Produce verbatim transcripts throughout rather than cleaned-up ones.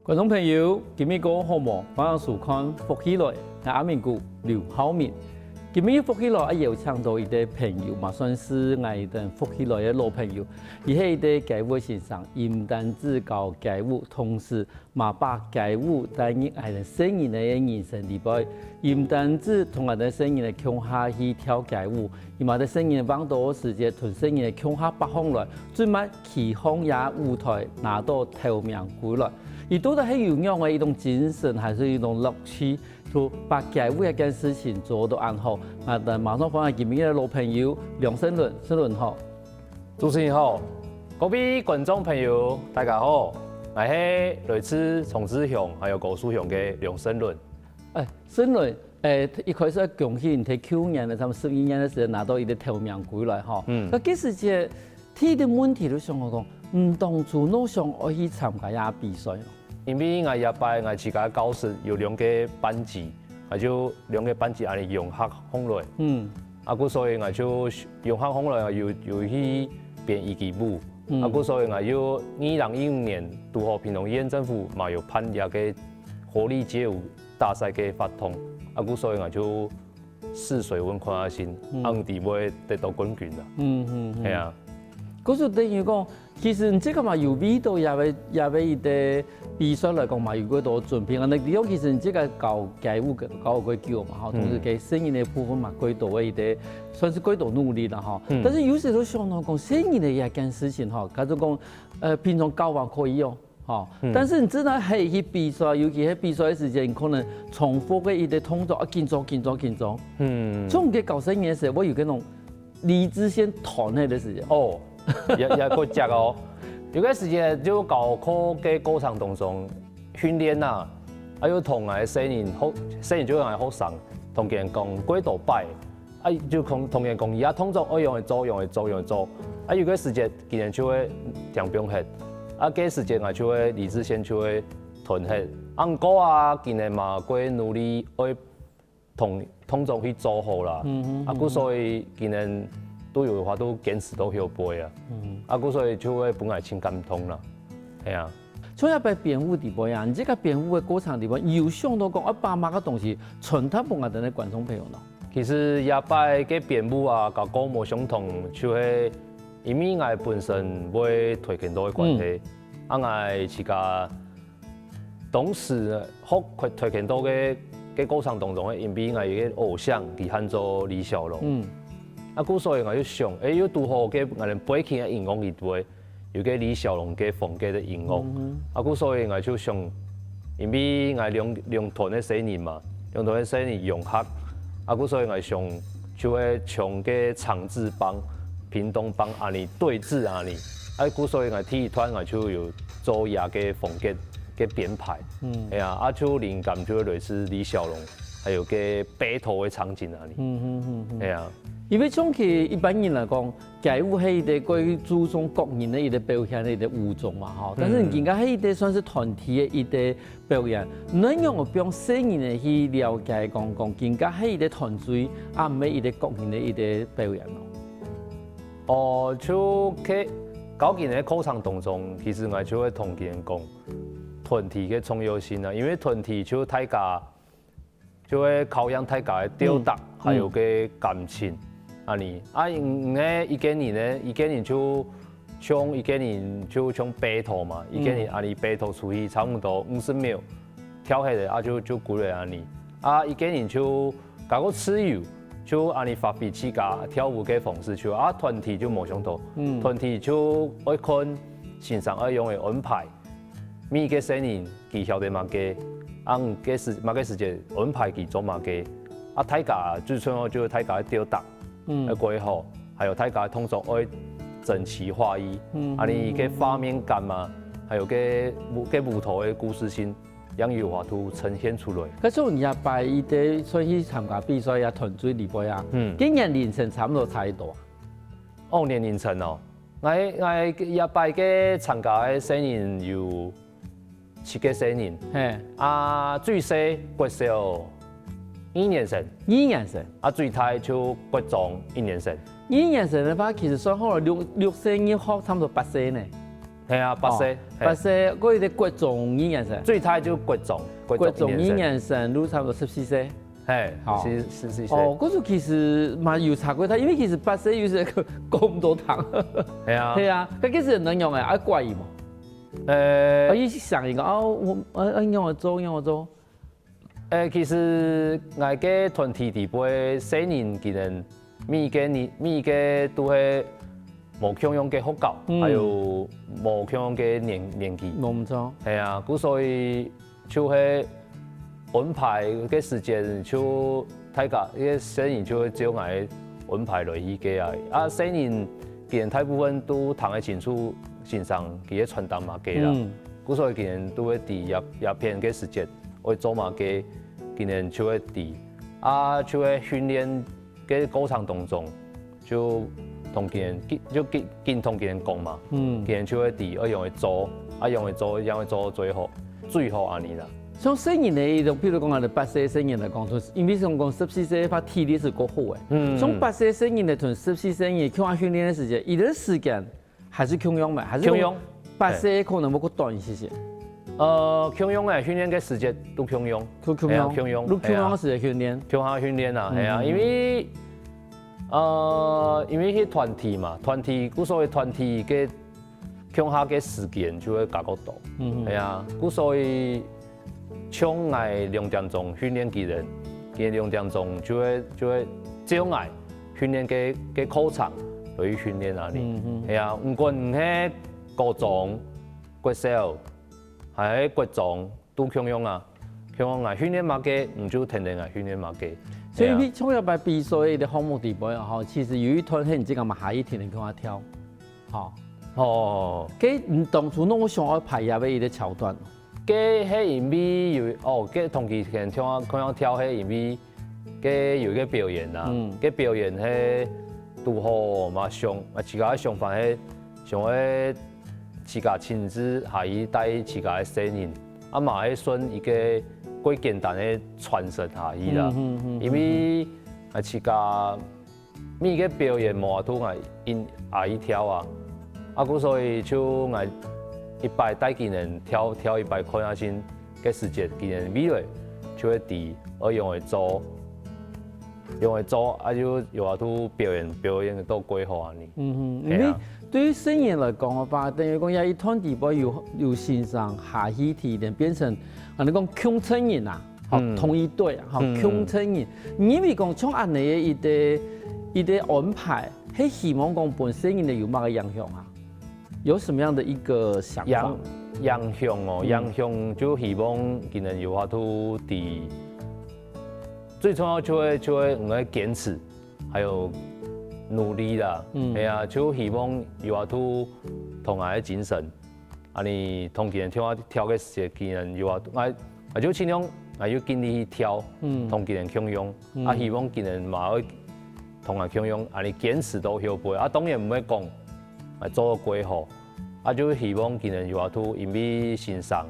觀眾朋友，今晡日過好無？歡迎收看《福氣來》，𠊎阿明哥劉浩明。今晡日《福氣來》啊邀請到一個朋友嘛，算係𠊎等《福氣來》个老朋友。佢係一個街舞先生，佢毋單止教街舞，同時嘛把街舞帶入𠊎等細人仔个人生裡背。佢毋單止同𠊎等細人仔共下去跳街舞，佢嘛在細人仔橫多个時節，同細人仔共下爬上來，最尾 企上這舞臺拿到頭名歸來。佢到底係有仰仔一種精神，還係一種樂趣，就把街舞這件事情做到恁好？啊，但馬上歡迎今晡日个老朋友梁勝倫，勝倫好。主持人好，各位觀眾朋友，大家好，𠊎係來自松獅鄉還有高樹鄉个梁勝倫。哎，勝倫，哎，一開始要恭喜你，在舊年个差不多十一月个時節拿到一個頭名歸來吼。嗯。該該時節， 第一個問題就想講，你當初仰會想愛去參加這比賽呢？因為𠊎這擺𠊎自家教室有兩個班級，𠊎就兩個班級恁樣融合上來。嗯。啊，故所以𠊎就融合上來，有，有去編一支舞。嗯。啊，故所以𠊎就二零一五年拄好屏東縣政府嘛有辦這個活力街舞大賽个活動，啊，故所以𠊎就 試水溫看下先，嗯。恁樣會得到冠軍啦。嗯，嗯，嗯。係啊。故所等於講，其實你這個嘛有為著這個，這個一個比賽來講嘛有幾多準備啊。該你講其實你這個教街舞个教幾久嘛，吼，嗯。同時个細人个部分嘛幾多个一個，算係幾多努力啦，吼。嗯。但是有時都想到講，細人个這件事情吼，假如講，呃，平常教還可以哦， 吼，嗯。但是你真的係去比賽，尤其係比賽个時間，你可能重複个一個動作啊，緊做緊做緊做。嗯。像你教細人个時候，會有該種理智線斷忒个時間。哦，也，也過夾哦。有个時間就教課个過程當中，訓練啊，啊，又同𠊎細人學，細人就𠊎學生，同佢等講幾多擺， 啊，就同，同佢講，這動作愛仰仔做，仰仔做，仰仔做。啊，有个時節，佢等就會停放忒。啊，該時節𠊎就會理智線就會斷忒。啊，毋過啊，佢等嘛，過努力愛同動作去做好啦。嗯，嗯，啊，故所以佢等都有法度堅持到後背啊。嗯。啊，故所以就會分𠊎盡感動啦。係啊。像這擺編舞裡背啊，你這個編舞个過程裡背，有想到講，啊，把麼个東西傳達分𠊎等个觀眾朋友呢？ 其實這擺个編舞啊，佮過無相同，就係因為𠊎本身會跆拳道个關係，嗯。啊，𠊎自家當時學跆，跆拳道个，个過程當中，因為𠊎有個偶像，佢喊做李小龍。嗯。啊，故所以𠊎就想，欸，又拄好个𠊎等背景个音樂裡背， 有個李小龍个風格个音樂。嗯哼。啊，故所以𠊎就想，因為𠊎兩，兩團个細人嘛，兩團个細人融合，啊，故所以𠊎想就係像个長治幫、屏東幫恁樣對峙恁樣。啊，故所以𠊎第一團𠊎就有做這個風格个編排。嗯。係啊，啊，就靈感就係來自李小龍，還有个battle个場景恁樣。嗯哼哼哼。係啊。因為像佢一般人來講， 街舞係一個過注重個人个一個表現个一個舞種嘛，吼。嗯。但是你應該係一個算係團體个一個表演，你仰般分細人仔去了解講，講，更加係一個團隊，啊，毋係一個個人个一個表演咯。哦，就該教佢等个過程當中，其實𠊎就會同佢等講，團體个重要性啊，因為團體就大家 就會考驗大家个鬥爭，嗯。還有个感情，嗯。恁樣。啊，因為一個人呢，一個人就像一個人就像battle嘛，嗯。一個人恁樣battle出去差不多五十秒，跳下來啊就，就歸了恁樣。啊，一個人就較過自由，就恁樣發揮自家跳舞个方式就，啊，團體就無相同。嗯。團體就愛看先生愛仰般安排。 每個細人佢曉得麼个，啊，該時，麼个時節安排佢做麼个，啊，大家最重要就係大家个鬥爭，嗯。愛過好，還有大家个動作愛整齊劃一，嗯，啊，你个畫面感嘛，還有个舞，个舞蹈个故事性，也有法度呈現出來。可是你這擺一個出去參加比賽啊，團隊裡背啊，嗯。个年齡層差不多差幾多啊？哦，年齡層哦， 𠊎，𠊎這擺个參加个細人有七個細人。嘿。啊，最細國小二年生。二年生。啊，最大就國中一年生。二年生个話，其實算好了，六，六歲入學，差不多八歲呢。係啊，八歲，八歲，該个國中二年生，最大就國中，國國中二年生，都差不多十四歲。係，好十十四歲。哦，故所其實嘛有差過大，因為其實八歲有時講毋到聽。係啊，係啊，該其實能用誒，愛怪伊嘛。呃啊，，伊想一個啊，我呃呃，用我做，用我做。誒，其實𠊎个團體底背，細人佢等每個年每個都係無共樣个學校，嗯還有無共樣个年年紀。無毋錯。係啊，故所以就係安排个時間，就大家个細人就會照𠊎安排落去个啊。啊，細人佢等大部分都聽得清楚先生佢个傳達麼个啦。嗯，故所以佢等都會知這這片个時節愛做麼个，佢等就會知。啊，就會訓練个過程當中，就同佢等緊就緊緊同佢等講嘛。嗯佢等就會知愛仰會做，啊仰會做，仰會做最好，最好恁呢啦。像細人呢，一種，譬如講，𠊎等八歲細人來講，就因為像講十四歲，佢體力係較好誒。嗯像八歲細人呢，同十四歲人共下訓練个時間，佢个時間還係共樣無？還係共樣。八歲可能會較短一些些。呃，共樣誒，訓練个時節都共樣，都共樣，係啊共樣都共樣个時間訓練。共下訓練啊，係啊，嗯因為呃，因為係團體嘛，團體，故所以團體个共下个時間就會較較多。嗯係啊，故所以像𠊎兩點鐘訓練佢等，佢等兩點鐘就會就會照𠊎訓練个个課程落去訓練啊你。嗯嗯。係啊，毋管你係高中、國小，還係國中，都共樣啊。共樣啊，訓練麼个，你就天天啊訓練麼个。所以係啊你像一擺比賽个項目底背吼，其實有一段係你自家嘛下一天你共下跳，吼。哦，該你當初哪會想愛排這个一个橋段？該係因為有哦，該同佢前跳啊，共下跳係因為該有一个表演啊，嗯該表演係拄好嘛想，啊自家个想法係想愛自家親自下去帶自家个細人，啊嘛係算一个較簡單个傳承下去啦。嗯嗯嗯因為啊自家每个表演無法度𠊎應下去跳啊，啊故所以就𠊎一擺帶佢等跳跳一擺看下先，个時節佢等未來就會知愛仰會做，仰會做啊就有法度表演表演到較好恁呢。嗯哼，係啊因為對於細人來講个話，等於講這一段底背有有先生下去提點，變成，啊你講共陣營啊，吼，嗯同一隊啊，吼，嗯共陣營。你認為講像恁呢个一个一个安排，係希望講分細人仔有麼个影響啊？有什麼樣的一個想法？影影響哦，嗯影響就希望佢等有法度知，最重要就係就係你愛堅持，還有努力啦。嗯係啊，就希望有法度同𠊎个精神，恁呢同佢等跳啊跳个時節，佢等有法度，𠊎𠊎就盡量，𠊎就盡力去跳，嗯同佢等共樣，嗯啊希望佢等嘛會同𠊎共樣，恁呢堅持到後背。啊當然毋會講，啊做到幾好，啊就希望佢等有法度，因為先生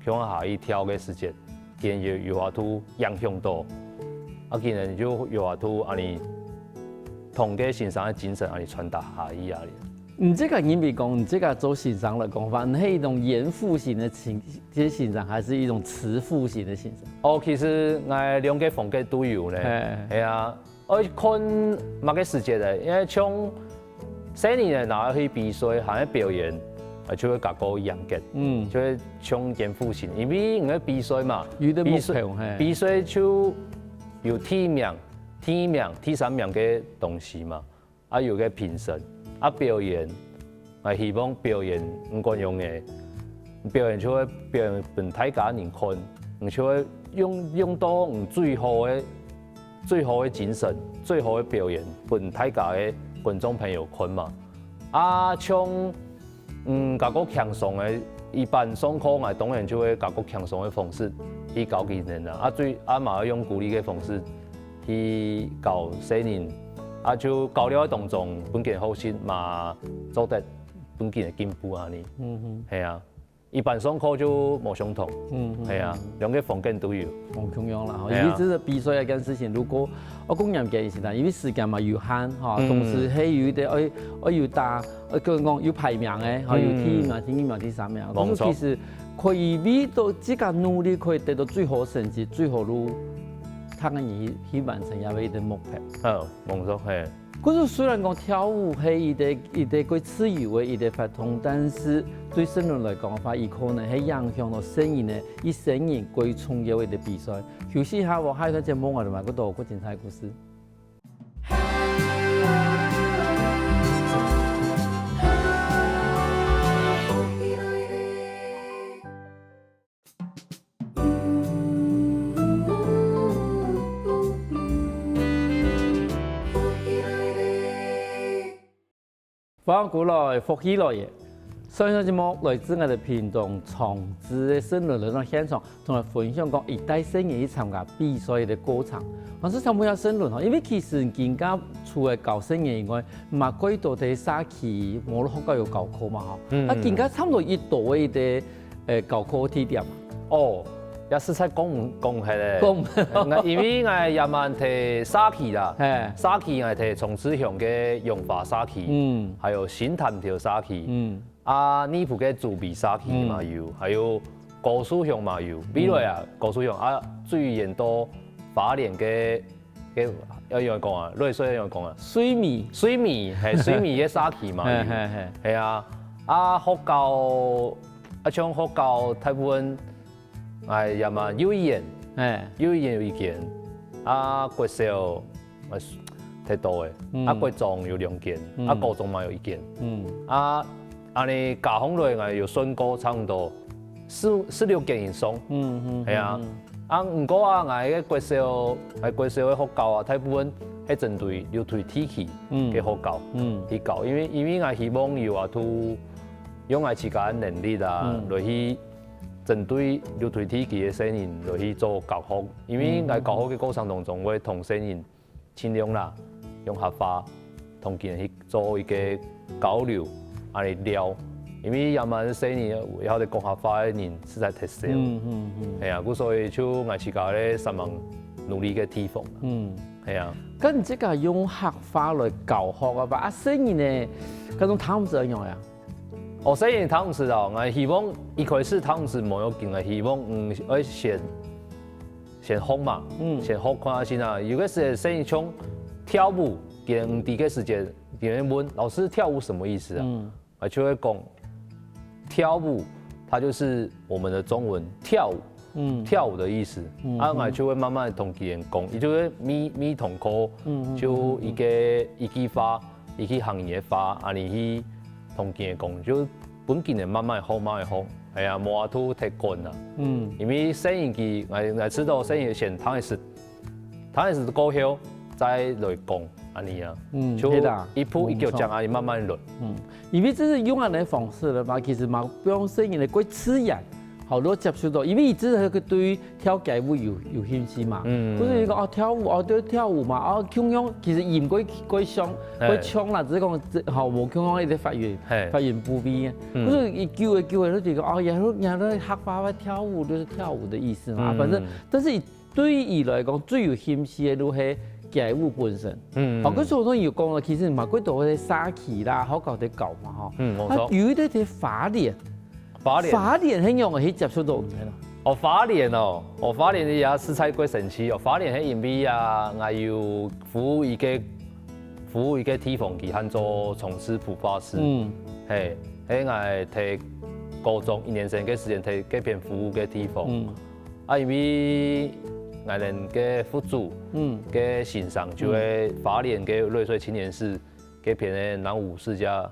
共下去跳个時節，佢等有有法度影響到，啊佢等就有法度恁呢同个先生个精神恁呢傳達下去啊。你這個認為講，你這個做先生來講話，你係一種嚴父型的情，這些先生，還是一種慈父型的先生？哦，其實𠊎兩个風格都有呢。哎，係啊，愛看麼个時節咧，因為像細人仔拿去比賽，還係表演，啊就會較過嚴格，嗯，就會像嚴父型，因為你个比賽嘛，有的目比賽標，嘿，比賽就有第一名、第二名、第三名个東西嘛。啊有个評審，啊表演，啊希望表演毋管用个，表演就會表演分大家人看，你就會用用到你最好个最好个精神、最好个表演分大家个觀眾朋友看嘛。啊像嗯較過輕鬆个，一般上課𠊎當然就會較過輕鬆个方式去教佢等啊，啊最啊嘛愛用鼓勵个方式去教細人，啊就教了當中分佢學習嘛做得分佢進步啊呢。嗯哼。係啊。一般上課就無相同。嗯，嗯，係啊，嗯。兩個風格都有。無共樣啦，吼，係啊。因為這個比賽這件事情，如果我講嚴格一些啦，因為時間嘛有限，吼，嗯。同時還有一個愛，愛有打，呃，跟人講有排名的，吼，有第一名、嗯。第二名、第三名。無錯。可是其實可以為到自家努力，可以得到最好成績、最好路，他人去，去完成這個一個目標。嗯，無錯，係。 故所雖然講跳舞係一個，一個較自由个一個活動，但是對成人來講个話，佢可能係影響到成人个一生人較重要个一個比賽。休息一下，下一段節目𠊎兜還有較多較精彩个故事。 歡迎轉來，福氣來了！上一段節目來自𠊎兜屏東長治个成人來到現場，同𠊎分享講佢帶細人去參加比賽个過程。還係想問下成人吼，因為其實今下除了教細人以外，嘛較多在社區無學校有教課嘛吼。嗯。啊今下差毋多幾多个一個 誒，教課地點啊？哦，也實在講毋，講毋忒咧。講毋忒。𠊎，因為𠊎也蠻在社區啦，嘿。社區𠊎在長治鄉个永華社區，嗯。還有新潭頭社區，嗯。啊，內埔个竹埤社區嘛有，嗯。還有高樹鄉嘛有。未來啊，嗯。高樹鄉啊，最遠到花蓮个 該愛仰般講啊？瑞穗愛仰般講啊？水美。水美，嘿，水美个社區嘛，嘿，嘿，嘿。係啊，啊，學校，啊，像學校大部分，哎，也嘛，幼稚園，嘿。幼稚園有一間，啊，國小，啊，忒多个，嗯。啊，國中有兩間，嗯。啊，高中嘛有一間，嗯。啊，恁呢加起來，𠊎有算過，差毋多十，十六間以上。嗯，嗯，係啊。嗯，嗯。 啊，毋過啊，𠊎个國小，𠊎國小个學校啊，大部分係針對六堆地區个學校，嗯，嗯。去教，因為，因為𠊎希望有法度用𠊎自家个能力啊，嗯。來去針對六堆地區个細人來去做教學，因為𠊎教學个過程當中，𠊎會同細人 盡量啦，用客話同佢人去做一個交流，恁呢尞。因為這滿細人會曉得講客話个人實在忒少。嗯，嗯，嗯。係啊，故所以就𠊎自家咧，盡量努力个地方。嗯。係啊。該你自家用客話來教學啊，啊，細人呢，該種聽毋識仰仔啊？哦，細人聽毋識哦，𠊎希望一開始聽毋識無要緊，𠊎希望，嗯，愛先 先學嘛，嗯。先學看下先啊。有个時節，細人像跳舞，佢毋知个時節，佢會問：「老師，跳舞什麼意思啊？」嗯。啊，就會講，跳舞，它就是我們的中文跳舞，嗯。跳舞的意思。嗯，啊，嗯。𠊎就會慢慢同佢人講，佢就會每，每堂課，嗯，嗯，就一個，嗯，嗯。一句話，一句客語个話，恁呢去同佢人講，就 分佢人慢慢學，慢慢學。哎呀，無法度忒趕啊。嗯。因為細人佢，𠊎，𠊎知道細人先聽會識，聽會識過後，再來講，恁呢啊。嗯，就係啦。一步一腳印，嗯，無錯。恁呢慢慢來。嗯，因為這係用恁呢个方式了嘛，其實嘛，毋用細人个，較自然。好，如果接觸到，因為佢這係對 跳街舞有，有興趣嘛。嗯。毋係講，哦，跳舞，哦，對，跳舞嘛，哦，共樣，其實佢毋會，毋會像，嘿。毋會像啦，只係講，這，吼，無共樣一個發音，嘿。發音不一樣。嗯。毋係佢久了，久了，佢就講，哦，也係，也係客話，跳舞就是跳舞的意思嘛。嗯。反正，但是對佢來講，最有興趣个就係街舞本身。嗯。哦，可是𠊎有講了，其實嘛，較多个社區啦，學校在搞嘛，吼。嗯，無錯。啊，有一個在花蓮， 花蓮。花蓮係仰仔去接觸到你啦？哦，花蓮哦，哦，花蓮也實在較神奇哦。花蓮係因為啊，𠊎有服務一個，服務一個地方，佢喊做從事普化師。嗯。嘿，係𠊎在高中一年生个時間，在該片服務个地方。嗯。啊，因為𠊎等个副主，嗯。个先生就係花蓮个瑞穗青年室，該片个南五世家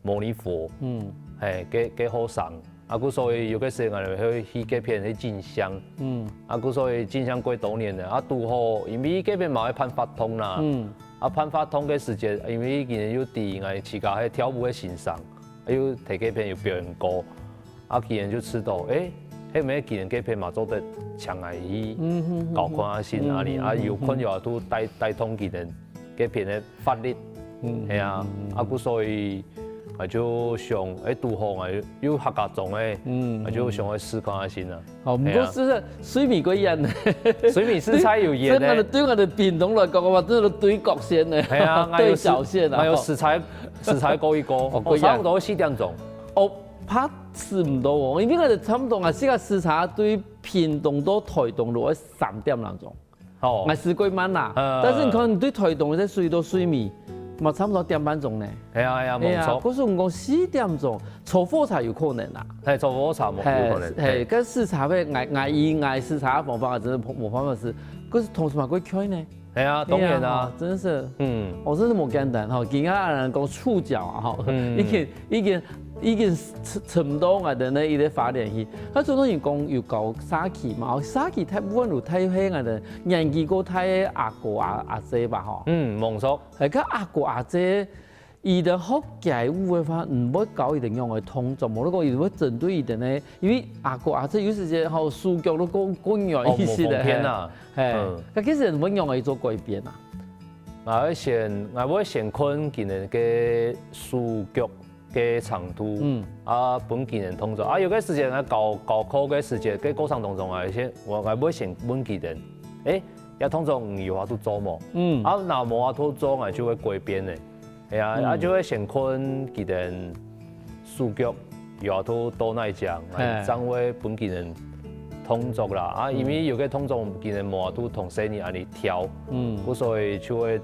摩尼佛，嗯。嘿，个，个學生。啊，故所以有个時間會去該片去進香。嗯。啊，故所以進香過多年了。啊，拄好，因為該片嘛會辦活動啦。嗯。啊，辦活動个時節，因為佢人又知𠊎自家係跳舞个先生，啊，又在該片有表演過。啊，佢人就知道，誒，係毋係佢人該片嘛做得請𠊎去，嗯，嗯，嗯，搞看下先啊哩，嗯，嗯，啊，有可能有法度帶，帶動佢人該片个 發力。嗯，係啊，嗯，嗯，啊，故所以，𠊎就想，欸，堵好，𠊎又客家庄个，嗯，𠊎就想愛試看下先啊。好，毋過係毋係水味較艷呢？水味係較有艷呢。對，對𠊎兜，對𠊎兜屏東來講个話，真係對角線呢。係啊，𠊎有時，對角線啊。𠊎有時差，時差過一過，哦，過一過。哦，差不多四點鐘。哦，怕遲毋到哦，因為𠊎兜差不多啊，自家時差對屏東到台東落愛三點零鐘。 哦。𠊎時過慢啦，嗯。但是你看你對台東个水到水尾，嘛差不多點半鐘呢。係啊，係啊，係啊，無錯。故所講四點鐘，坐火車有可能啦。係，坐火車無，有可能。係，係，係。跟時差个，𠊎，𠊎以𠊎時差个方法，真的無，無辦法係，可是同時嘛會開呢。係啊，當然啊。係啊，真是，嗯。哦，真是無簡單哈，今仔日人講觸角啊，哈，嗯。已經，已經 已經差，差不多𠊎兜呢，一個花蓮去。啊，總係人講有教社區嘛，社區大部分都大係𠊎兜年紀較大个阿哥阿，阿姐吧，吼。嗯，無錯。係，該阿哥阿姐，佢兜學街舞个話，毋會教佢兜仰般動作，無論講佢會針對佢兜呢，因為阿哥阿姐有時節吼，手腳都較，較軟一些个，哦，無方便啊。係，嗯。該其實會仰般做改變啊？𠊎會先，𠊎會先看佢兜个手腳 个程度，嗯。啊，分佢兜動作。啊，有个時節啊，教，教課个時節，个過程當中啊，先，𠊎，𠊎會先問佢兜，欸，這動作你有法度做無？嗯。啊，若無法度做，𠊎就會改變个。係啊，嗯。啊，就會先看佢兜手腳有法度到哪隻，嘿。正會分佢兜動作啦。啊，因為有个動作佢兜無法度同細人恁樣跳，嗯。故所以就會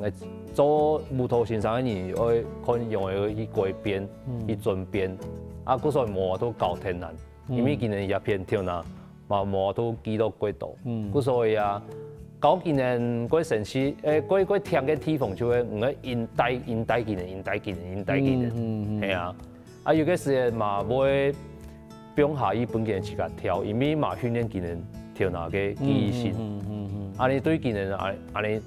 𠊎做舞蹈先生个人，愛看仰般去改變，嗯。去轉變。啊，故所無法度教忒難，嗯。因為佢兜這片跳呢，嘛無法度記錄過多。嗯。故所以啊，教佢兜過生趣，欸，過，過忝个地方就係，你愛引帶，引帶佢兜，引帶佢兜，引帶佢兜。嗯，嗯，嗯。係啊。 啊，有个時節嘛會放下去分佢兜自家跳，因為嘛訓練佢兜跳那个記憶性。嗯，嗯，嗯，嗯，嗯。恁樣對佢兜啊，恁樣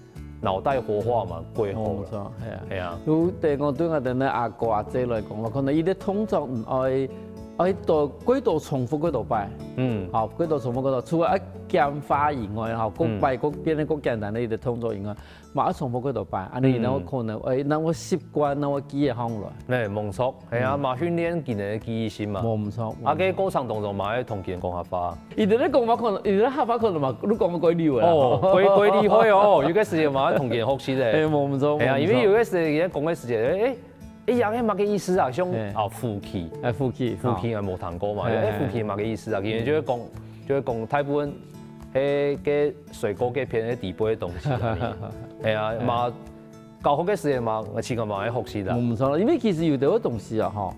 腦袋活化嘛，過好啦。哦，無錯，係啊。係啊。如果講對𠊎兜个阿哥阿姐來講，𠊎可能佢个動作，嗯，愛，愛多，過多重複幾多擺。嗯。好，過多重複幾多，除了愛簡化以外，吼，各擺，嗯。各變得較簡單个一個動作以外， 嘛愛重複幾多擺，恁樣，嗯。然後可能，欸，然後習慣，然後記得下來。欸，無錯，係啊，嗯。嘛訓練佢兜个記憶性嘛。無錯，啊，無錯。个過程當中嘛愛同佢兜講客話。佢兜个講話可能，佢兜个客話可能嘛，你講个過溜个啦。哦，過，過厲害哦，有个時節嘛愛同佢兜學習个。欸，無錯，係啊，無錯。因為有个時節佢兜講个時節，欸，欸，欸，這个麼个意思啊？像，欸。啊，福氣。欸，福氣，福氣啊，無聽過嘛。欸，欸，欸。福氣麼个意思啊？佢兜就會講，就會講大部分，係个水果个片个底背个東西啊。係啊，欸。嘛 教學个時節嘛，𠊎自家嘛愛學習啦。無錯啦，因為其實有兜个東西啊，吼，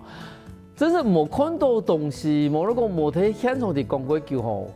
真係無看到東西，無論講無在現場地講過久吼，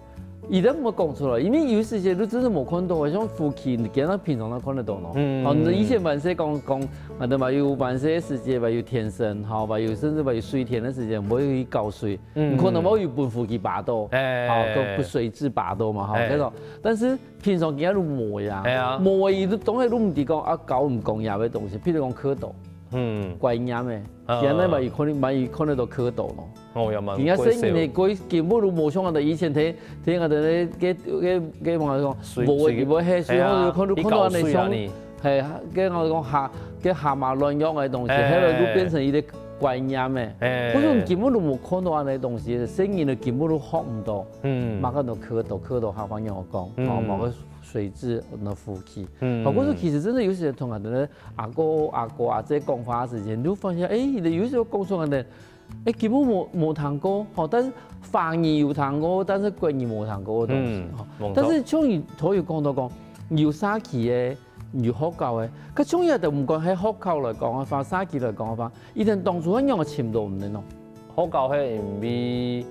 佢兜毋會講出來，因為有時節你真係無看到，像福氣，你今日平常都看得到喏。嗯。哦，你以前還係講，講，啊，對嘛，有還係个時節，還有天生，吼，還有甚至還有水田个時節，毋會去搞水，嗯。你可能會有分福氣霸到，欸。吼，都分水質霸到嘛，吼，欸。該種，但是 平常佢兜都無呀，係啊。無呀，佢都當然都毋知講啊，教毋講這个東西，譬如講蝌蚪，嗯。觀念个，啊。今日嘛，佢可能嘛，佢看得到蝌蚪咯。哦，也蠻佢兜細人个，過，根本都無像𠊎兜以前聽，聽𠊎兜个，个，个，个，个，講，水，無个，水，佢會，係，係啊，水，看，看到，看到恁樣像，佢搞水啊你。係，个𠊎講蝦，个蝦蟆卵樣个東西，係。後來都變成一個觀念个。係。可是根本都無看到恁樣个東西，細人个根本都學毋到。嗯。嘛看到蝌蚪，蝌蚪客話仰般講，嗯。哦，某个 水質个福氣。嗯。好，故所其實真的有時同𠊎兜个阿哥、阿哥、阿姐講話个時間，你會發現，欸，佢兜有時候講出來个，欸，根本無，無聽過，吼，但是華語有聽過，但是國語無聽過个東西，嗯，吼。無錯。但是像你頭有講到講，有社區个，有學校个，該像這兜毋管係學校來講个話，社區來講个話，佢兜當初仰般尋到你呢？學校係因為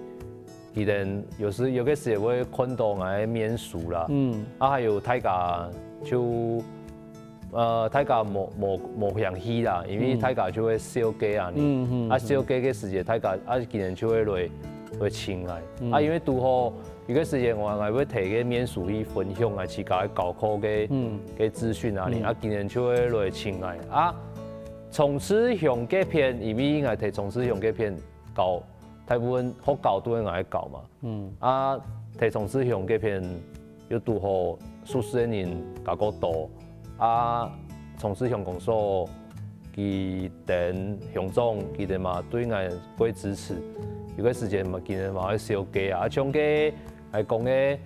佢兜有時，有个時會看到𠊎个面書啦，嗯。啊，還有大家就，呃，大家無，無，無興趣啦，因為，嗯。大家就會笑佢啊，嗯，嗯，啊，嗯。笑佢个時節，大家，啊，佢兜就會來，來尋𠊎。嗯。啊，因為堵好，有个時節𠊎，𠊎會提个面書去分享𠊎自家个教課个，嗯。个資訊啊，嗯。啊，佢兜就會來尋𠊎。啊，衝刺鄉該片，因為𠊎提衝刺鄉該片教，大部分學校都會𠊎教嘛。 嗯。啊，在衝刺鄉該片又堵好熟識个人較過多，啊，衝刺鄉公所佢等鄉長，佢等嘛對𠊎過支持。有个時節嘛，佢等嘛會燒雞啊，啊像該𠊎講个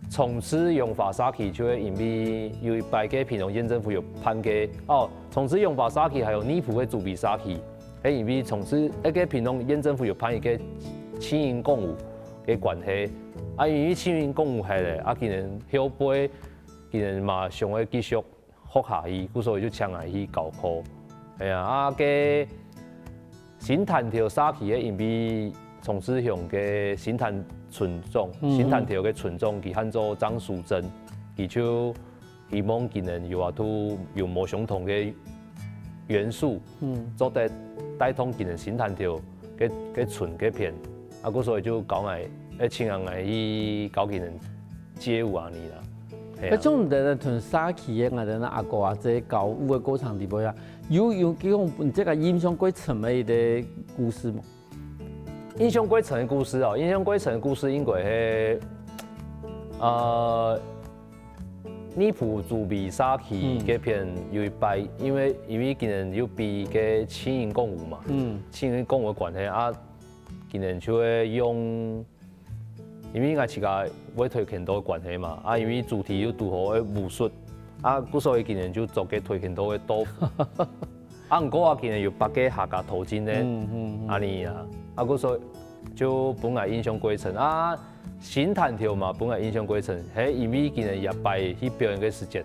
重置榮華社區，就係因為有一擺个屏東縣政府有辦个，哦，重置榮華社區還有內埔个豬鼻社區，係因為重置該个屏東縣政府有辦一个青年公寓个關係，啊因為青年公寓係咧，啊佢等後背佢等嘛想愛繼續 學下去，故所以就請𠊎去教課。係啊，啊該新潭頭社區个，因為重置鄉个新潭村長，嗯嗯。新潭頭个村長，佢喊做張淑珍，佢就希望佢等有法度有無相同个元素，嗯。做得帶動佢等新潭頭个个村个片。啊，故所以就教𠊎，愛請𠊎去教佢等街舞恁呢啦。 係啊。該種人同社區个𠊎等阿哥阿姐交舞个過程裡背啊，有有有講這个印象過深个一个故事無？印象過深个故事哦，印象過深个故事應該係，呃，內埔豬鼻社區該片有一擺，因為因為佢等有辦該青年公寓嘛，嗯。青年公寓个關係啊，佢等就會用 因為𠊎自家會跆拳道个關係嘛，啊因為主題又堵好會武術，啊故所以今年就做个跆拳道个道服。啊毋過啊今年有八个客家頭巾呢，嗯嗯嗯。恁呢啊，啊故所以就分𠊎印象過深啊。新潭頭嘛，分𠊎印象過深，係因為今年也擺去表演个時節，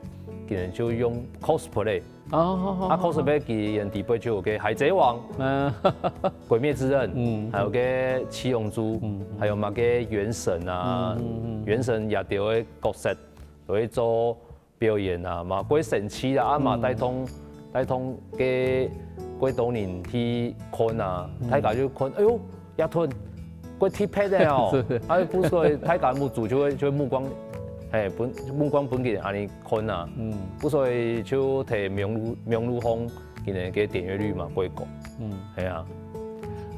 今年就用 cosplay。 哦，好好。啊，cosplay佢原底背就有个海贼王、嗯，鬼滅之刃，嗯，還有个七龍珠，嗯，還有麼个原神啊，嗯嗯嗯，原神也有个角色，就會做表演啊，嘛，過神奇啦，啊嘛，嗯，帶動帶動个過多人去看啊，嗯，大家就看，哎喲， 也同過特別个哦，係，啊，故所以大家目珠就會就會目光，係，分目光分佢恁呢看啊，嗯，故所以就在網路網路上，佢个點閱率嘛過高，嗯，係啊。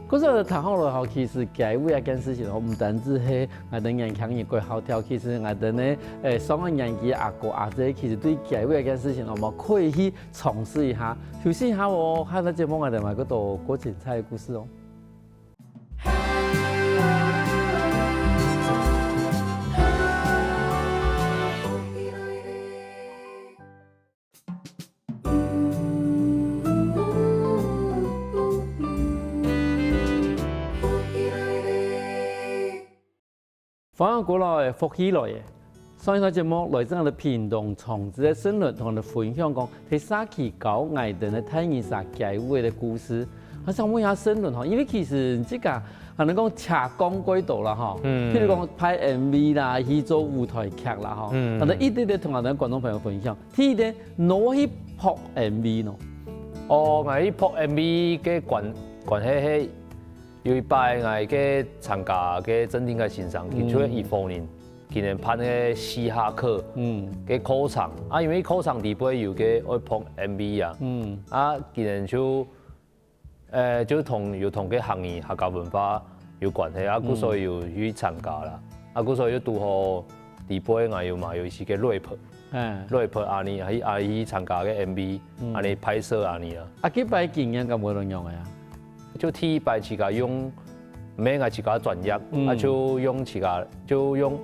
可是談好了吼，其實街舞這件事情吼，毋單止係𠊎等年輕人過好跳，其實𠊎等呢，誒，上了年紀阿哥阿姐，其實對街舞這件事情吼，嘛可以去嘗試一下，休息一下哦，下个節目𠊎等還有過多過精彩个故事哦。 歡迎過來，福氣來了！上一段節目，來自𠊎等屏東長治个盛倫同𠊎等分享講，在社區教𠊎等个大人儕街舞个故事。𠊎想問一下盛倫吼，因為其實你自家還能講斜槓過多啦吼，嗯，譬如講拍MV啦，去做舞台劇啦吼，嗯，反正一直在同𠊎等觀眾朋友分享，第一點，你去拍MV呢？哦，𠊎去拍MV个關關係係 有一擺𠊎个參加个正定个先生，佢就係一方人，今年辦个四下課，嗯，个課程，啊，因為課程裡背有个愛拍MV啊，嗯，啊，今年就，呃，就同有同个客語、客家文化有關係啊，故所以有去參加啦，啊，故所以就堵好裡背𠊎有嘛有一些个rap，嗯，rap恁呢，啊去啊去參加个MV，嗯，恁呢拍攝恁呢啊。啊，該擺經驗感覺仰般个啊？ 就第一擺自家用，毋係𠊎自家專業，嗯，啊就用自家就用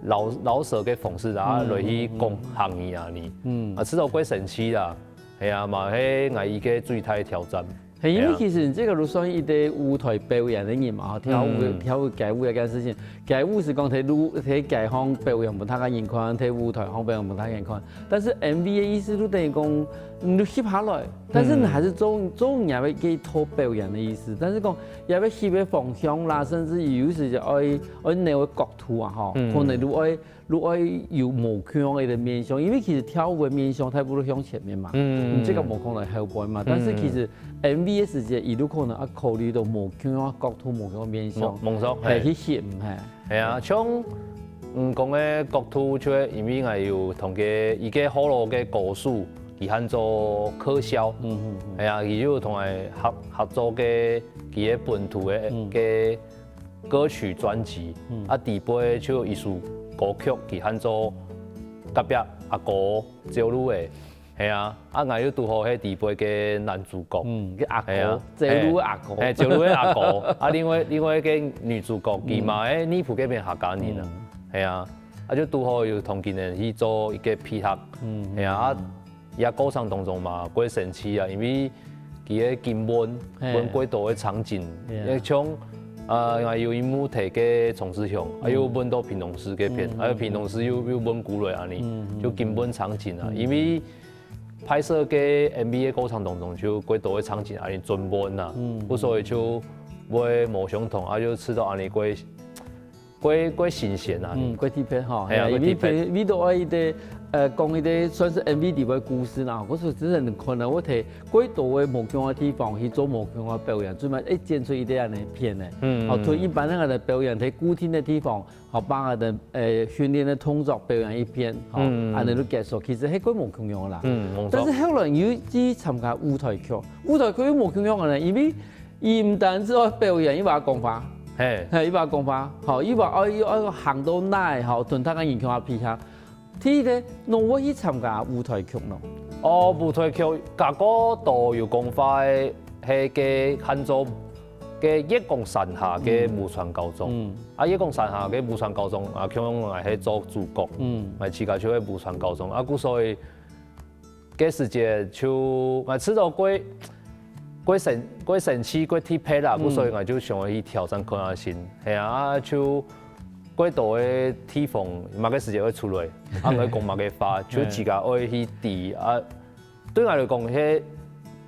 饒饒舌个方式啊，嗯，來去講客語啊呢，嗯，啊，試著過神奇啦，係啊嘛，係𠊎一个最大个挑戰。係，因為其實你這个就算一个舞台表演个人嘛，吼，跳舞，嗯，跳舞街舞這件事情，街舞係講在路在街項表演分大家人看，在舞台項表演分大家人看。 但是MV个意思就等於講，你就翕下來，但是你還是做做你个一套表演个意思。但是講，也愛翕个方向啦，甚至於有時就愛愛扭个角度啊，吼，嗯，可能就愛就愛有無共樣个面向，因為其實跳舞个面向大部分都向前面嘛，嗯，你這个無可能後背嘛。但是其實MV个時節，佢就可能愛考慮到無共樣个角度、無共樣个面向，夢夢想，係，係，去翕，係。 係啊，像你講个角度，就係因為𠊎有同个一个學老个歌手，佢喊做柯蕭，嗯嗯嗯，係啊，佢有同𠊎合合作个佢个本土个个歌曲專輯，啊，裡背就有一首歌曲，佢喊做《隔壁阿哥走路个》。係啊，啊𠊎又堵好係裡背个男主角，嗯，个阿哥，係啊，走路个阿哥。係，走路个阿哥。啊另外另外个女主角，佢嘛係內埔該片客家人啊，係啊，啊就堵好有同佢等去做一個配合，係啊，啊也過程當中嘛，過生趣啊，因為佢个金文，文過多个場景，也像，呃，有一幕在个崇志鄉，還有文到屏東市該片，還有屏東市又又文過來恁仔，就金文場景啊，因為 拍攝个MV个過程當中，就過多个場景恁仔轉換啊，故所以就會無相同，啊就試著恁仔過過過新鮮啊。嗯，過特別吼，係啊，因為過特別。為到愛一個，呃，講一個算是MV裡背故事啦，故所真正可能會在過多个無共个地方去做無共个表演，專門會剪出一個恁仔片呢。嗯，好，同一般个表演在固定个地方， 好，把𠊎等，呃，訓練个動作表演一遍，吼，恁仔就結束，其實係過無共樣啦。嗯，無錯。但是後來你又去參加舞台劇，舞台劇又無共樣个呢，因為佢毋單止愛表演，又愛講話，係，係，又愛講話，吼，又愛愛愛行到哪，吼，同大家人共下配合。第一個，仰會去參加舞台劇呢？哦，舞台劇，較過多有講話个，係个喊做 个月光山下个武川高中。啊月光山下个武川高中啊，共樣𠊎係做主角，𠊎自家就係武川高中。啊故所以該時節就𠊎試著過過生過生趣過特別啦，故所以𠊎就想愛去挑戰看下先。係啊，啊就過多个地方，麼个時節會出來，啊愛講麼个話，就自家愛去知啊。 對𠊎來講，係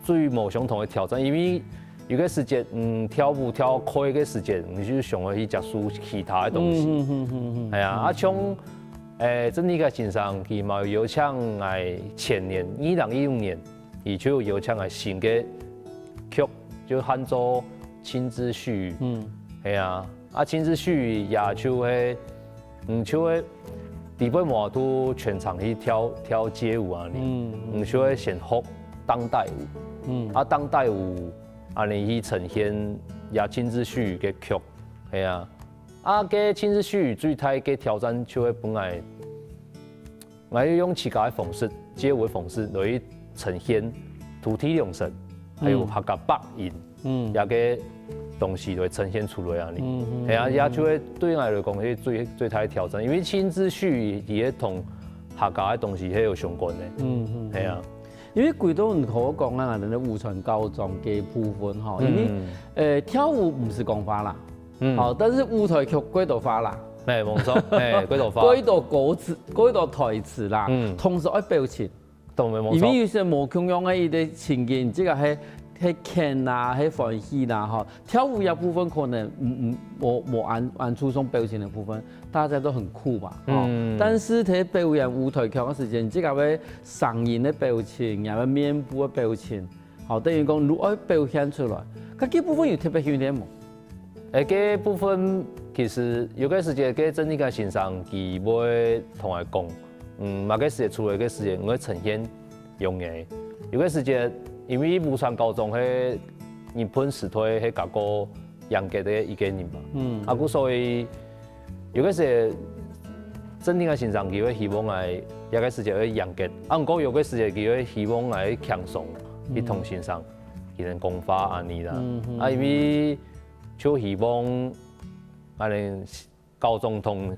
最無相同个挑戰，因為有个時節，嗯，跳舞跳開个時節，你就想愛去接觸其他个東西。嗯嗯嗯嗯嗯。係啊，啊像，誒，鄭立開先生佢嘛有邀請𠊎前年，二零一五年，佢就有邀請𠊎新个劇，就喊做《青之序》。嗯。係啊， 啊，青之序也就係，嗯，就係裡背無法度全場去跳跳街舞啊，你，嗯，嗯，就係先學當代舞，嗯，啊，當代舞啊，你去呈現也青之序个曲，係啊，啊，个青之序最大个挑戰就係本來 𠊎愛用自家个方式，街舞个方式來去呈現土地良辰，還有客家八音，嗯，這个東西來呈現出來啊，你，嗯嗯，係啊，也就係對𠊎來講，係最最大个挑戰，因為青之序佢係同客家个東西係有相關个，嗯嗯，係啊。因為歸到你頭講啊，你个武川高中个部分吼，因為，呃，跳舞毋使講話啦， 嗯，好，但是舞台劇過多話啦，係，無錯，係，過多話，過多歌詞，過多台詞啦，嗯，同時愛表情，當然無錯，因為有時無共樣个一個情景，這個係係譴啊，係歡喜啦，吼，跳舞這部分可能，嗯嗯，無無恁恁注重表情个部分，大家都很酷嘛，吼，嗯，但是在表演舞台劇个時間，這個愛聲音个表情，也愛面部个表情， 好，等於講你愛表現出來，該這部分有特別訓練無？誒，這部分其實有个時節，該鄭立開先生佢會同𠊎講，嗯，麼个時節出來个時節，你愛呈現樣仔。有个時節，因為武川高中係日本時代係較過嚴格个一個人嘛，嗯，啊，故所以 有个時節，鄭立開先生佢會希望𠊎，有个時節會嚴格，啊，毋過有个時節佢會希望𠊎輕鬆，去同先生，佢等講話恁仔啦。啊，因為就希望𠊎等高中同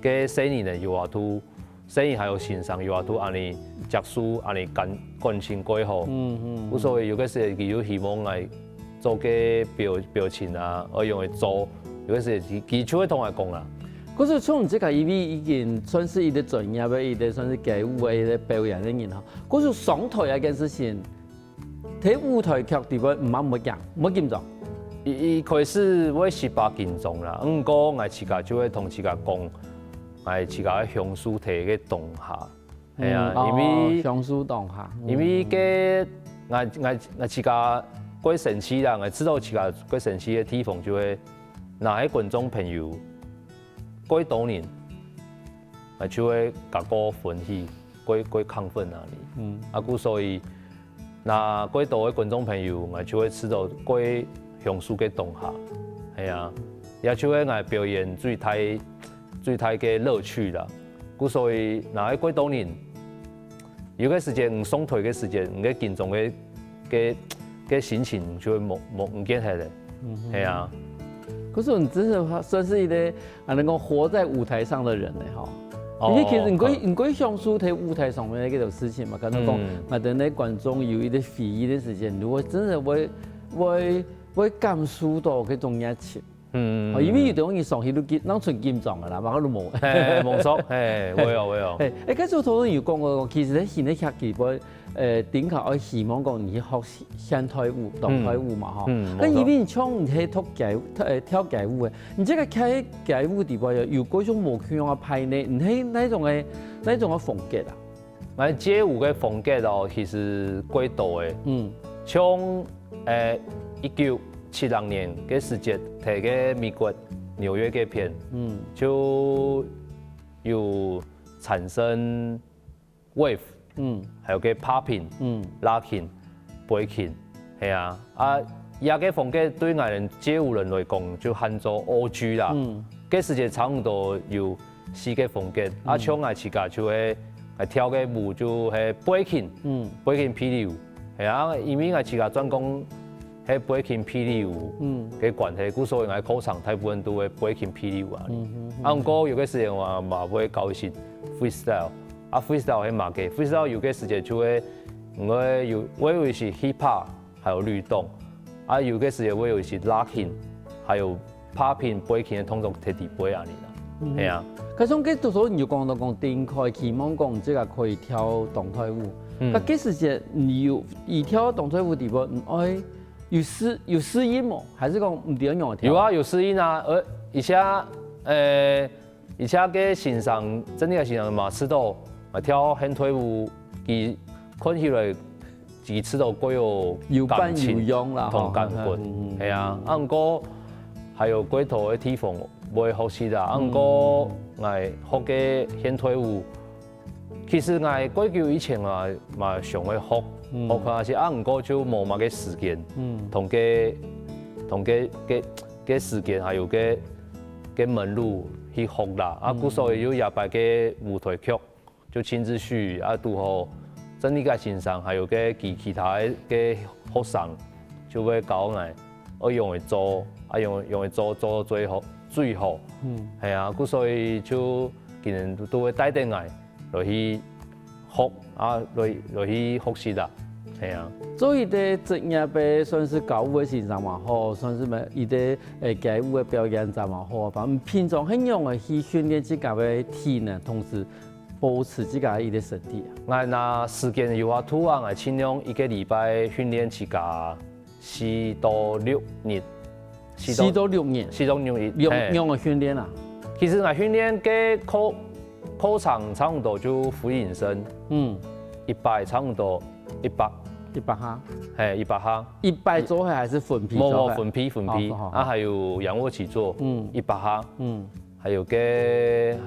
个細人仔有法度，細人還有先生有法度恁仔接觸，恁仔感感情過好。嗯嗯。故所以有个時節佢就希望𠊎 做个表表情啊，愛仰仔做，有个時佢佢就會同𠊎講啦。可是像你這個，因為已經算是一個專業个，一個算是街舞个一個表演个人吼。可是上台這件事情，在舞台劇裡背毋好毋會驚，毋會緊張。一一開始會十分緊張啦，毋過𠊎自家就會同自家講，𠊎自家愛享受在該當下。 係啊，因為享受當下，因為該𠊎𠊎𠊎自家過生趣啦，𠊎知道自家過生趣个地方就係，若係觀眾朋友過多人，𠊎就會較過歡喜，過過亢奮啊哩。嗯，啊故所以，若過多个觀眾朋友，𠊎就會知道過享受个當下，係啊，也就係𠊎表演最大最大个樂趣啦。故所以，若係過多人有个時節，你上台个時節，你个緊張个个个心情就會無無毋見忒咧。係啊。可是你真的算是一個，啊，能夠活在舞台上的人呢，哈。因為其實你可以，哦，你可以享受在舞台上面的這種事情嘛，可能講，嗯，啊，等那觀眾有一個回憶的時間，如果真的會會會感受到這種熱情。 嗯，哦，因為有兜人上去都緊，當成緊張个啦，嘛都無。嘿，無錯，嘿，會哦，會哦。嘿，誒，該就頭先有講過，其實在新个劇本，呃，頂下愛希望講你去學現代舞、當代舞嘛，吼。嗯，該因為像你係跳街舞，呃，跳街舞个，你這個跳街舞底背有有各種無共樣个派呢？你係哪種个哪種个風格啊？ 𠊎街舞个風格哦，其實幾多个。嗯。像，呃，一九七六年个時節，在个美國紐約該片，嗯，就有產生wave，嗯，還有个popping，嗯，locking，breaking，係啊，啊，這個風格對𠊎等街舞人來講，就喊做O G啦。嗯，該時節差不多有 四個風格。啊，像𠊎自家就係，𠊎跳个舞就係breaking，嗯，breaking P D舞，係啊，因為𠊎自家專攻係breaking P D舞，嗯，个關係，故所以𠊎課程大部分都係breaking P D舞啊。嗯哼，啊，毋過有个時間𠊎嘛會教一些freestyle，啊，freestyle係麼个？freestyle有个時間就係，因為有，會有一些hip hop， 還有律動，啊，有个時節會有一些locking，還有popping、breaking个動作在底背啊，你啦。嗯，係啊。可是該時候你就講到講頂開，希望講這個可以跳當代舞。嗯，該該時節你有以跳當代舞底背，你愛有適有適應無？還是講毋知愛仰般跳？有啊，有適應啊，而而且，呃， 而且該先生，真个先生嘛，知道，啊，跳現代舞，佢看起來，佢知道幾有有板有眼啦，同感覺，係啊，啊，毋過還有幾多个地方會學習啦，啊，毋過𠊎學个現代舞，其實𠊎幾久以前啊，嘛想愛學，學看下先，啊，毋過就無麼个時間，同个同个个个時間還有个 个門路去學啦。啊，故所以有這擺个舞台劇，就親自去，啊，堵好真理个先生，還有个其其他个个學生，就會教𠊎，愛仰般做，啊，仰仰般做做到最好最好。嗯，係啊，故所以就今年都都會帶等𠊎來去 學啊，來來去學習啦，係啊。做一個職業个算是街舞个先生嘛好，算是麼一個誒街舞个表演者嘛好，反正平常係仰般去訓練自家个體能，同時保持自家个一個身體啊。𠊎若時間有法度啊，𠊎盡量一個禮拜訓練自家 四到六日，四到四到六日，四到六日，兩嘿，兩个訓練啊。其實𠊎訓練个課課程差毋多就回應生，嗯，一擺差毋多一百，一百下，嘿，一百下，一擺做下還係分批做下？無無分批分批，哦，好好，啊，還有仰臥起坐，嗯，一百下，嗯，還有个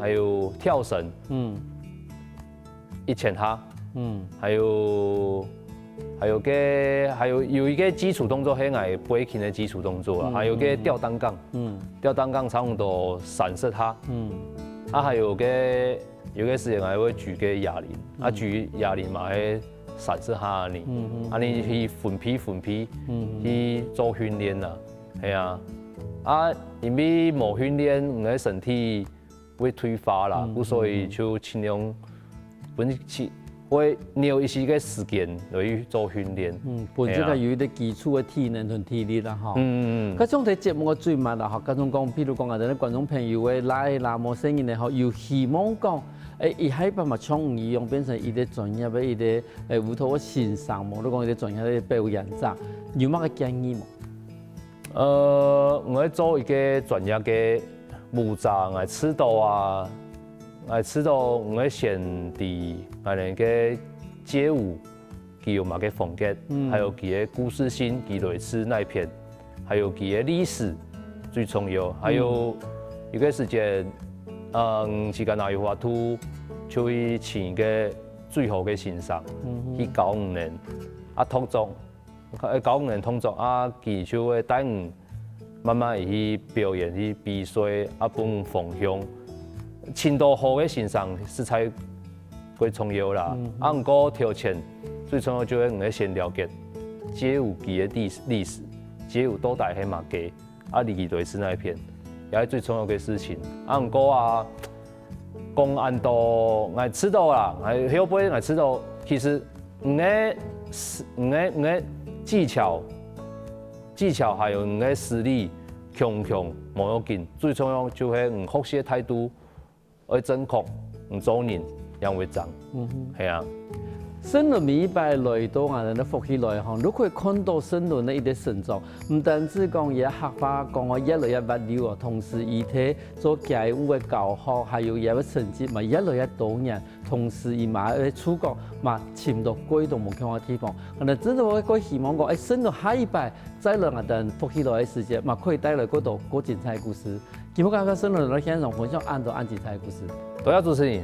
還有跳繩，嗯。 一千下，嗯，還有還有个還有有一個基礎動作，係𠊎breaking个基礎動作啊，還有个吊單槓，嗯，吊單槓差毋多三十下，嗯，啊，還有个有个時間𠊎會舉个啞鈴，啊，舉啞鈴嘛係三十下呢，嗯嗯，啊，你去分批分批，嗯，去做訓練啊，係啊，啊，因為無訓練，你个身體 會退化啦，嗯，故所以就盡量分去會留一些个時間來去做訓練。嗯，本身个有一個基礎个體能同體力啦，哈。嗯嗯嗯。該像在節目个最慢啦，哈，該種講，譬如講啊，等觀眾朋友个來啦，陌生人个吼，有希望講，誒，一下一擺嘛，像你一樣變成一個專業个一個誒舞蹈个先生，無就講一個專業个表演者，有麼个建議無？ 呃，𠊎做一個專業个舞者，𠊎知道啊，𠊎知道𠊎先知𠊎等个街舞，佢有麼个風格，嗯，還有佢个故事性，佢來自哪片，還有佢个歷史最重要，還有，嗯，有个時間，嗯，時間若有法度，就去請一個最好个先生，嗯，去教你等，啊，同種 教你等動作啊，佢就會帶你慢慢去表演、去比賽，啊，分你方向。盡多好个先生實在个重要啦。啊，毋過頭前最重要就係你愛先了解街舞佢个歷史，歷史，街舞到底係麼个，啊，李雷斯哪一片，也係最重要个事情。啊，毋過啊，講恁多，𠊎知道啦，𠊎後背𠊎知道，其實你个，你个，你个技巧，技巧還有你个實力，強強無要緊，最重要就係你學習个態度。 愛正確，毋做人，仰會正。嗯哼。係啊。盛倫每一擺來到𠊎等个福氣來吼，都可以看到盛倫个一個成長，毋單止講佢个客話講个越來越滑溜哦，同時佢在做街舞个教學，還有佢个成績嘛越來越多元，同時佢嘛个觸角嘛尋到過多無共个地方。可能真正會過希望講，哎，盛倫下一擺再來𠊎等福氣來个時節，嘛可以帶來過多過精彩个故事。 今晡日𠊎等个盛倫來現場分享恁多恁精彩个故事。多謝主持人，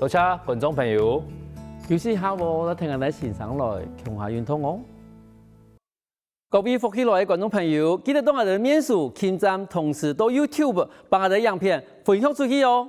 多謝觀眾朋友。休息一下哦，來聽𠊎等个欣賞來，共下運動哦。各位福氣來个觀眾朋友，記得到𠊎等个面書、網站，同時到YouTube，幫𠊎等个影片分享出去哦。